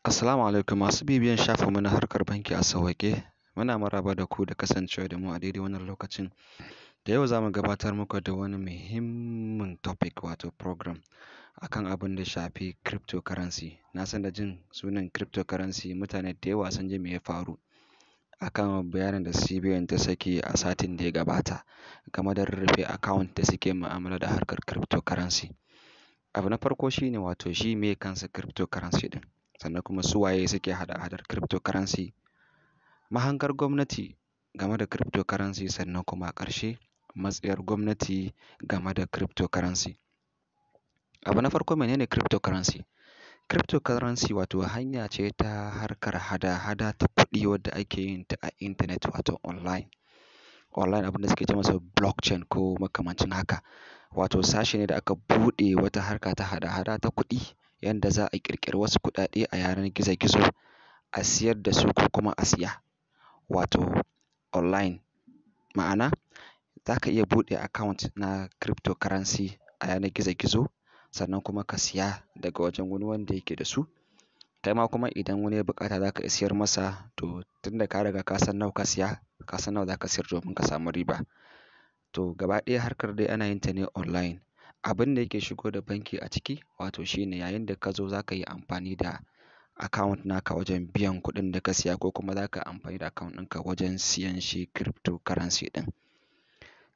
Assalamu alaikum masu bibiyan shafinmu na harkar banki a sauwaƙe. Muna maraba da ku da kasancewa da mu a daidai wannan lokacin. Da yau za mu gabatar muku da wani muhimmin topic, wato program akan abin da shafi cryptocurrency. Na san da jin sunan cryptocurrency mutane da yawa sun ji me ya faru akan bayanin da CBN ta saki a satin da ya gabata game da rurrufe account da suke mu'amala da harkar cryptocurrency. Abu na farko shine, wato shi meye kansa cryptocurrency ɗin, sannan kuma su waye suke hada-hadar cryptocurrency, mahangar gwamnati game da cryptocurrency, sannan kuma a ƙarshe matsayar gwamnati game da cryptocurrency. Abu na farko, menene cryptocurrency? Cryptocurrency wato hanya ce ta harkar hada-hada ta kuɗi wadda ake yin ta a intanet, wato online. Online, abin da suke ce masa blockchain ko makamancin haka. Wato sashe ne da aka buɗe wata harka ta hada-hada ta kuɗi, yanda za a ƙirƙiri wasu kuɗaɗe a yanar gizo-gizo a siyar da su ko kuma a siya. Wato online. Ma'ana, za ka iya buɗe account na cryptocurrency a yanar gizo-gizo, sannan kuma ka siya daga wajen wani wanda yake da su. Kai ma kuma idan wani ya buƙata, za ka iya siyar masa. To, tunda ka riga ka san nawa ka siya, ka san nawa za ka siyar domin ka samu riba. To, gaba ɗaya harkar dai ana yin ta ne online. Abin da yake shigo da banki a ciki, wato shine yayin da ka zo za ka yi amfani da account naka wajen biyan kuɗin da ka siya, ko kuma za ka amfani da account ɗinka wajen siyan shi cryptocurrency ɗin.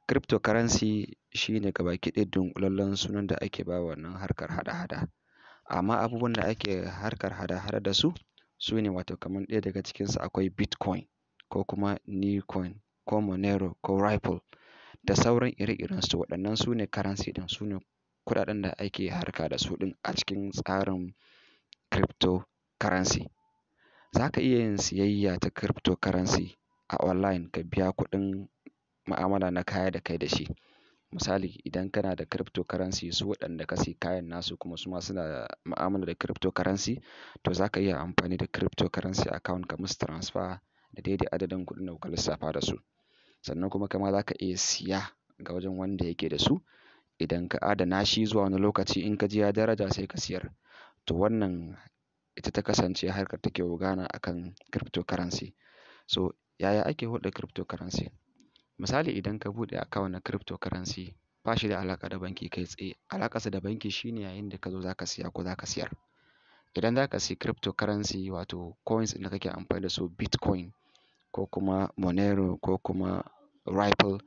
Cryptocurrency shine gabaki ɗaya dunƙulallen sunan da ake ba wannan harkar hada-hada. Amma abubuwan da ake harkar hada-hada da su, su ne wato kamar ɗaya daga cikinsu akwai Bitcoin ko kuma Newcoin ko Monero ko Ripple da sauran ire-irensu. Waɗannan su ne currency ɗin, su ne kuɗaɗen da ake harka da su ɗin a cikin tsarin cryptocurrency. Za ka iya yin siyayya ta cryptocurrency a online, ka biya kuɗin mu'amala na kaya da kai da shi. Misali, idan kana da cryptocurrency, su waɗanda ka sayi kayan nasu kuma su ma suna mu'amala da cryptocurrency, to za ka iya amfani da cryptocurrency account ka musu transfer da daidai adadin kuɗin da kuka lissafa da su. Sannan kuma kai ma za ka iya siya ga wajen wanda yake da su. Idan ka adana shi zuwa wani lokaci, in ka ji ya daraja, sai ka siyar. To, wannan ita ta kasance harkar take gudana akan cryptocurrency. So yaya ake hulɗar cryptocurrency? Misali, idan ka buɗe account na cryptocurrency, ba shi da alaƙa da banki kai tsaye. Alaƙarsa da banki shine yayin da ka zo za ka siya ko za ka siyar. Idan za ka siyi cryptocurrency, wato coins ɗin da kake amfani da su, Bitcoin ko kuma Monero ko kuma Ripple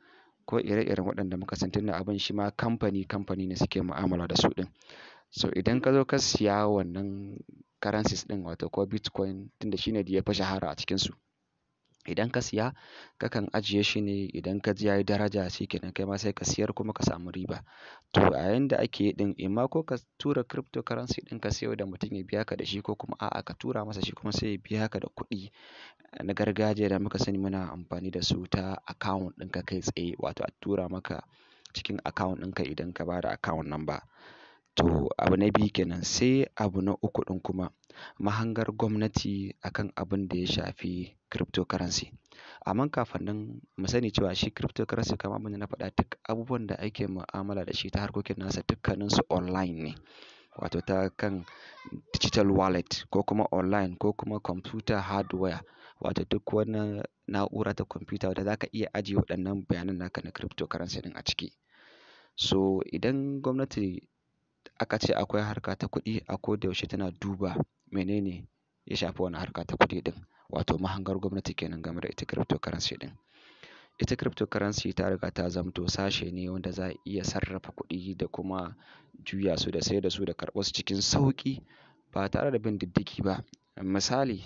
ko ire-iren waɗanda muka san, tunda abin shi ma kamfani kamfani ne suke mu'amala da su ɗin. So idan ka zo ka siya wannan currencies ɗin, wato ko Bitcoin, tunda shine da ya fi shahara a cikinsu. Idan ka siya, kakan ajiye shi ne. Idan ka ji ya yi daraja, shi kenan, kai ma sai ka siyar kuma ka samu riba. To, a yayin da ake yi ɗin, imma ko ka tura cryptocurrency ɗin ka siyar da mutum ya biya ka da shi, ko kuma a'a, ka tura masa, shi kuma sai ya biya ka da kuɗi na gargajiya da muka sani muna amfani da su ta account ɗinka kai tsaye, wato a tura maka cikin account ɗinka idan ka ba da account number. To, abu na biyu kenan. Sai abu na uku ɗin kuma, mahangar gwamnati akan abin da ya shafi cryptocurrency. Amma kafin nan, mu sani cewa shi cryptocurrency, kamar abin da na faɗa, duk abubuwan da ake mu'amala da shi ta harkokin nasa dukkaninsu online ne. Wato ta kan digital wallet ko kuma online ko kuma computer hardware, wato duk wani na'ura ta kwamfuta wadda za ka iya ajiye waɗannan bayanan naka na cryptocurrency ɗin a ciki. So idan gwamnati aka ce akwai harka ta kuɗi, a ko da yaushe tana duba menene ya shafi wannan harka ta kuɗi ɗin, wato mahangar gwamnati kenan game da ita cryptocurrency ɗin. Ita cryptocurrency ta riga ta zamto sashe ne wanda za a iya sarrafa kuɗi da kuma juya su da sayar da su da karɓar su cikin sauƙi ba tare da bin diddigi ba. Misali,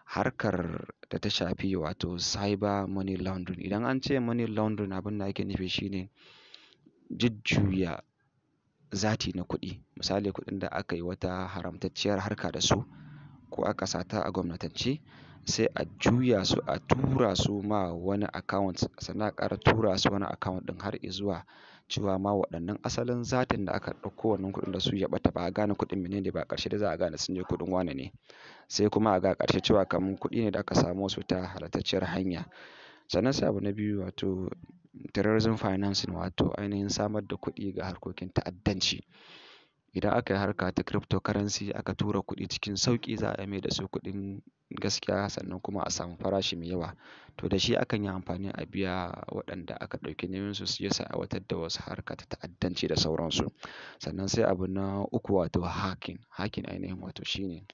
harkar da ta shafi wato cyber money laundering. Idan an ce money laundering, abin da ake nufi shine jujjuya zati na kuɗi. Misali, kuɗin da aka yi wata haramtacciyar harka da su ko aka sata a gwamnatance, sai a juya su, a tura su ma wani account, sannan a ƙara tura su wani account ɗin, har izuwa cewa ma waɗannan asalin zatin da aka ɗauko wannan kuɗin da su ya ɓata, ba a gane kuɗin menene ba. A ƙarshe dai za a gane sun je kuɗin wane ne. Sai kuma a ga a ƙarshe cewa kamar kuɗi ne da aka samo su ta halattacciyar hanya. Sannan sai abu na biyu, wato terrorism financing, wato ainihin samar da kuɗi ga harkokin ta'addanci. Idan aka yi harka ta cryptocurrency aka tura kuɗi cikin sauƙi, za a mai da su kuɗin gaskiya sannan kuma a samu farashi mai yawa. To da shi akan yi amfani a biya waɗanda aka ɗauki nauyinsu su je su aiwatar da wasu harka ta ta'addanci da sauransu. Sannan sai abu na uku wato hacking. Hacking ainihin wato shine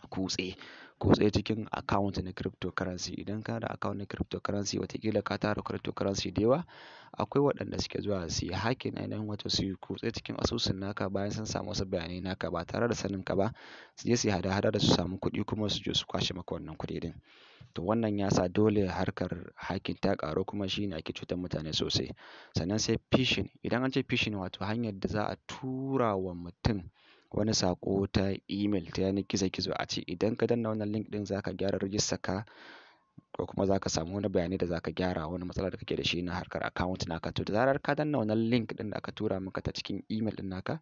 kutse. Kutse cikin account na cryptocurrency. Idan kana da account na cryptocurrency, wataƙila ka tara cryptocurrency da yawa, akwai waɗanda suke zuwa su yi hacking, ainihin wato su yi kutse cikin asusun naka bayan sun samu wasu bayanai naka ba tare da sanin ka ba, su je su yi hada-hada da su samu kuɗi kuma su je su kwashe maka wannan kuɗi ɗin. To wannan ya sa dole harkar hacking ta ƙaru, kuma shi ne ake cutar mutane sosai. Sannan sai phishing. Idan an ce phishing, wato hanyar da za a tura wa mutum wani saƙo ta email ta yanar gizo-gizo a ce idan ka danna wannan link ɗin za ka gyara rijistar ka ko kuma za ka samu wani bayanai da za ka gyara wani matsala da kake da shi na harkar account naka. To da zarar ka danna wannan link ɗin da aka tura maka ta cikin email ɗin naka,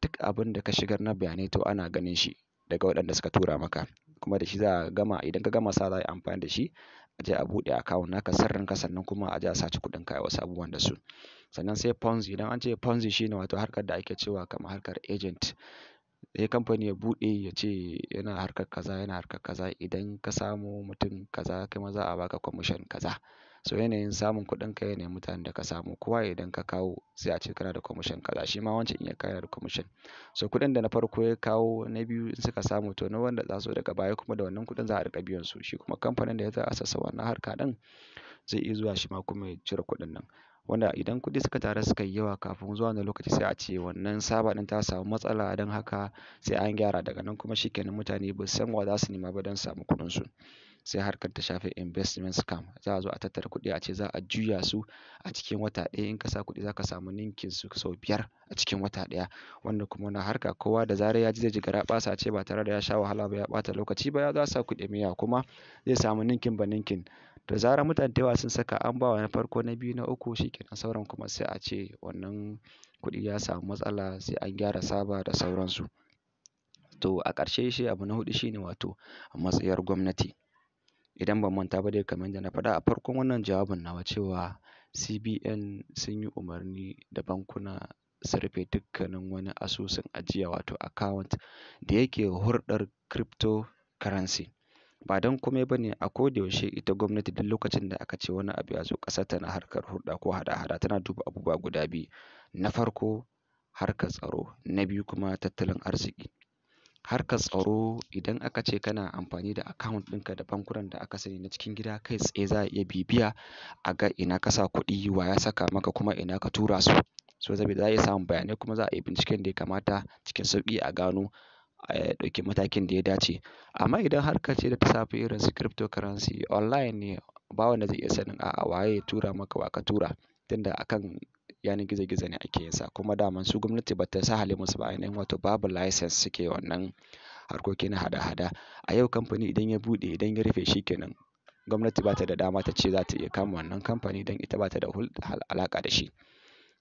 duk abin da ka shigar na bayanai to ana ganin shi daga waɗanda suka tura maka. Kuma da shi za a gama, idan ka gama sa za a yi amfani da shi a je a buɗe account naka sirrinka, sannan kuma a je a sace kuɗinka a wasu abubuwan da su. Sannan sai Ponzi. Idan an ce Ponzi shine wato harkar da ake cewa kamar harkar agent. Sai kamfani ya buɗe ya ce yana harkar kaza, yana harkar kaza. Idan ka samu mutum kaza, kai ma za a baka commission kaza. So yanayin samun kuɗinka, yanayin mutanen da ka samu. Kowa idan ka kawo sai a ce kana da commission kaza. Shi ma wancan in ya kawo yana da commission. So kuɗin da na farko ya kawo, na biyu in suka samu, to na wanda za su daga baya kuma da wannan kuɗin za a riƙa biyan su. Shi kuma kamfanin da ya assasa wannan harka ɗin zai iya zuwa shi ma kuma ya cire kuɗin nan. Wanda idan kuɗi suka taru suka yi yawa, kafin zuwa wani lokaci sai a ce wannan server ɗin ta samu matsala, don haka sai an gyara. Daga nan kuma shi kenan, mutane ba su san wa za su nema ba don su samu kuɗinsu. Sai harkar ta shafi investment scam. Za a zo a tattara kuɗi a ce za a juya su a cikin wata ɗaya. In ka sa kuɗi za ka samu ninkin su sau 5 a cikin wata ɗaya. Wanda kuma wannan harka kowa da zarar ya ji zai ji garaɓasa ce ba tare da ya sha wahala ba, ya ɓata lokaci ba, ya zo ya sa kuɗi mai yawa kuma zai samu ninkin ba ninkin. Da zarar mutane da yawa sun saka, an ba wa na farko, na biyu, na uku, shi kenan, sauran kuma sai a ce wannan kuɗi ya samu matsala, sai an gyara server da sauransu. To a ƙarshe shi abu na huɗu shine wato matsayar gwamnati. Idan ban manta ba dai, kamar yadda na faɗa a farkon wannan jawabin nawa cewa CBN sun yi umarni da bankuna su rufe dukkanin wani asusun ajiya wato account da yake hurɗar cryptocurrency. Ba don kome ba ne, a ko da yaushe ita gwamnati duk lokacin da aka ce wani abu ya zo ƙasar tana harkar hulɗa ko hada-hada, tana duba abubuwa guda biyu. Na farko harkar tsaro, na biyu kuma tattalin arziki. Harkar tsaro, idan aka ce kana amfani da account ɗinka da bankunan da aka sani na cikin gida, kai tsaye za a iya bibiya a ga ina ka sa kuɗi, wa ya saka maka, kuma ina ka tura su. So saboda za a iya samun bayanai kuma za a yi binciken da ya kamata cikin sauƙi a gano, a ɗauki matakin da ya dace. Amma idan harka ce da ta shafi irin su cryptocurrency, online ne, ba wanda zai iya sanin a'a waye ya tura maka, wa ka tura, tunda akan yanar gizo-gizo ne ake yin sa. Kuma daman su gwamnati ba ta sahale musu ba, ainihin wato babu license suke wannan harkoki na hada-hada. A yau kamfani idan ya buɗe, idan ya rufe, shi kenan, gwamnati ba ta da dama ta ce za ta iya kama wannan kamfani don ita ba ta da hulɗa alaƙa da shi.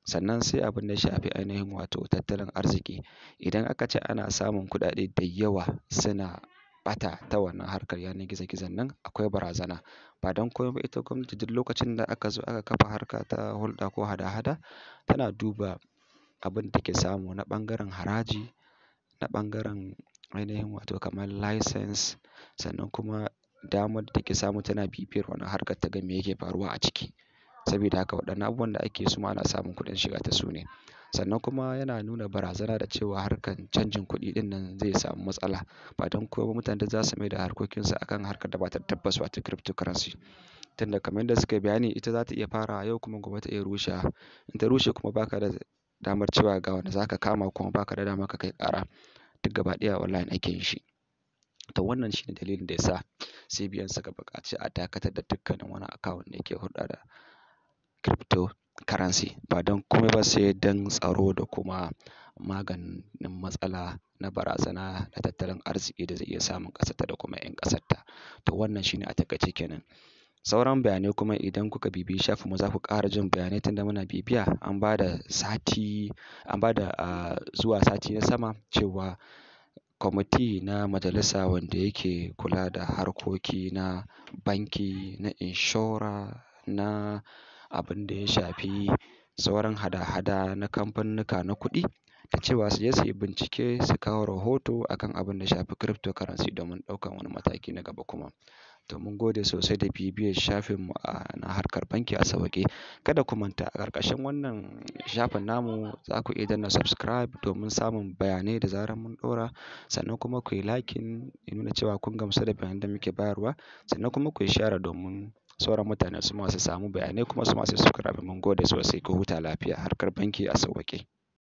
Sannan sai abin da ya shafi ainihin wato tattalin arziki. Idan aka ce ana samun kuɗaɗe da yawa suna ɓata ta wannan harkar yanar gizo-gizon nan, akwai barazana. Ba don komai ba, ita gwamnati duk lokacin da aka zo aka kafa harka ta hulɗa ko hada-hada, tana duba abin da take samu na ɓangaren haraji, na ɓangaren ainihin wato kamar license, sannan kuma damar da take samu tana bibiyar wannan harkar ta ga me yake faruwa a ciki. Saboda haka waɗannan abubuwan da ake su ma ana samun kuɗin shiga ta su ne. Sannan kuma yana nuna barazana da cewa harkar canjin kuɗi ɗin nan zai samu matsala. Ba don komai ba, mutane za su mai da harkokinsu akan harkar da ba ta tabbas, wato cryptocurrency. Tunda kamar yadda suka yi bayani, ita za ta iya farawa yau kuma gobe ta iya rushewa. In ta rushe kuma ba ka da damar cewa ga wanda za ka kama, kuma ba ka da dama ka kai ƙara. Duk gaba ɗaya online ake yin shi. To wannan shine dalilin da ya sa CBN suka buƙaci a dakatar da dukkanin wani account da yake hulɗa da cryptocurrency. Ba don komai ba sai don tsaro da kuma maganin matsala na barazana na tattalin arziki da zai iya samun ƙasarta da kuma 'yan ƙasarta. To wannan shine a taƙaice kenan. Sauran bayanai kuma idan kuka bibiyi shafinmu za ku ƙara jin bayanai, tunda muna bibiya. An ba da sati, an ba da zuwa sati na sama cewa kwamiti na majalisa wanda yake kula da harkoki na banki, na inshora, na abin da ya shafi sauran hada-hada na kamfanunuka na kuɗi. Da cewa su je su yi bincike su kawo rahoto akan abin da shafi cryptocurrency domin ɗaukan wani mataki na gaba kuma. To mun gode sosai da bibiyar shafinmu a na harkar banki a sauwaƙe. Kada ku manta a ƙarƙashin wannan shafin namu za ku iya danna subscribe domin samun bayanai da zarar mun ɗora, sannan kuma ku yi liking ya nuna cewa kun gamsu da bayanan da muke bayarwa, sannan kuma ku yi share domin sauran mutane su ma su samu bayanai kuma su ma su subscribe. Mun gode sosai, ku huta lafiya. Harkar banki a sauwaƙe.